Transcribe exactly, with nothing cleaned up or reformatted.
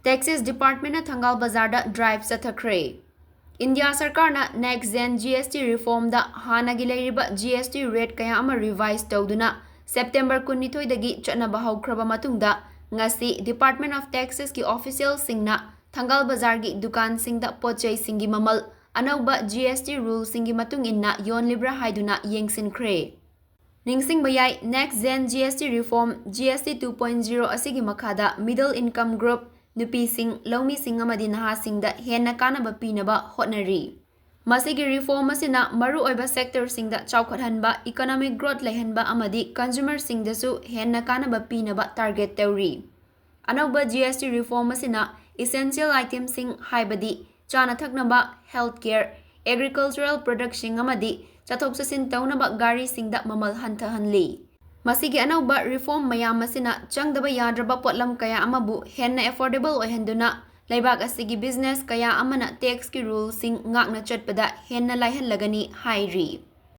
Taxes Department ꯅ ꯊꯪꯒꯥꯜ ꯕꯖꯥꯔꯗ drive ꯆꯠꯊꯈ꯭ꯔꯦ꯫ India ꯁꯔꯀꯥꯔꯅ Next Gen G S T reform ꯗ ꯍꯥꯟꯅꯒꯤ ꯂꯩꯔꯤꯕ G S T rate ꯀꯌꯥ ꯑꯃ revise ꯇꯧꯗꯨꯅ September ꯀꯨꯟꯅꯤꯊꯣꯏꯗꯒꯤ ꯆꯠꯅꯕ ꯍꯧꯈ꯭ꯔꯕ ꯃꯇꯨꯡꯗ, ꯉꯁꯤ Department of Taxes ꯀꯤ official ꯁꯤꯡꯅ ꯊꯪꯒꯥꯜ ꯕꯖꯥꯔꯒꯤ ꯗꯨꯀꯥꯟꯁꯤꯡꯗ ꯄꯣꯠꯆꯩꯁꯤꯡꯒꯤ ꯃꯃꯜ ꯑꯅꯧꯕ G S T rule ꯁꯤꯡꯒꯤ ꯃꯇꯨꯡ ꯏꯟꯅ ꯌꯣꯟꯂꯤꯕ꯭ꯔꯥ ꯍꯥꯏꯗꯨꯅ ꯌꯦꯡꯁꯤꯟꯈ꯭ꯔꯦ꯫ ꯅꯤꯡꯁꯤꯡꯕ ꯌꯥꯏ, Next Gen G S T reform, G S T two point zero ꯑꯁꯤꯒꯤ ꯃꯈꯥꯗ middle income group, ꯅꯨꯄꯤꯁꯤꯡ, ꯂꯧꯃꯤꯁꯤꯡ ꯑꯃꯗꯤ ꯅꯍꯥꯁꯤꯡꯗ ꯍꯦꯟꯅ ꯀꯥꯟꯅꯕ ꯄꯤꯅꯕ ꯍꯣꯠꯅꯔꯤ꯫ ꯃꯁꯤꯒꯤ reform ꯑꯁꯤꯅ ꯃꯔꯨꯑꯣꯏꯕ sector ꯁꯤꯡꯗ ꯆꯥꯎꯈꯠꯍꯟꯕ, economic growth ꯂꯩꯍꯟꯕ ꯑꯃꯗꯤ consumer ꯁꯤꯡꯗꯁꯨ ꯍꯦꯟꯅ ꯀꯥꯟꯅꯕ ꯄꯤꯅꯕ target ꯇꯧꯔꯤ꯫ ꯑꯅꯧꯕ G S T reform ꯑꯁꯤꯅ essential item ꯁꯤꯡ ꯍꯥꯏꯕꯗꯤ ꯆꯥꯅ ꯊꯛꯅꯕ, health care, agricultural product ꯁꯤꯡ ꯑꯃꯗꯤ ꯆꯠꯊꯣꯛ ꯆꯠꯁꯤꯟ ꯇꯧꯅꯕ ꯒꯥꯔꯤꯁꯤꯡꯗ ꯃꯃꯜ ꯍꯟꯊꯍꯟꯂꯤ꯫ ꯃꯁꯤꯒꯤ ꯑꯅꯧꯕ reform ꯃꯌꯥꯝ ꯑꯁꯤꯅ ꯆꯪꯗꯕ ꯌꯥꯗ꯭ꯔꯕ ꯄꯣꯠꯂꯝ ꯀꯌꯥ ꯑꯃꯕꯨ ꯍꯦꯟꯅ affordable ꯑꯣꯏꯍꯟꯗꯨꯅ ꯂꯩꯕꯥꯛ ꯑꯁꯤꯒꯤ business ꯀꯌꯥ ꯑꯃꯅ tax ꯀꯤ rule ꯁꯤꯡ ꯉꯥꯛꯅ ꯆꯠꯄꯗ ꯍꯦꯟꯅ ꯂꯥꯏꯍꯜꯂꯒꯅꯤ ꯍꯥꯏꯔꯤ꯫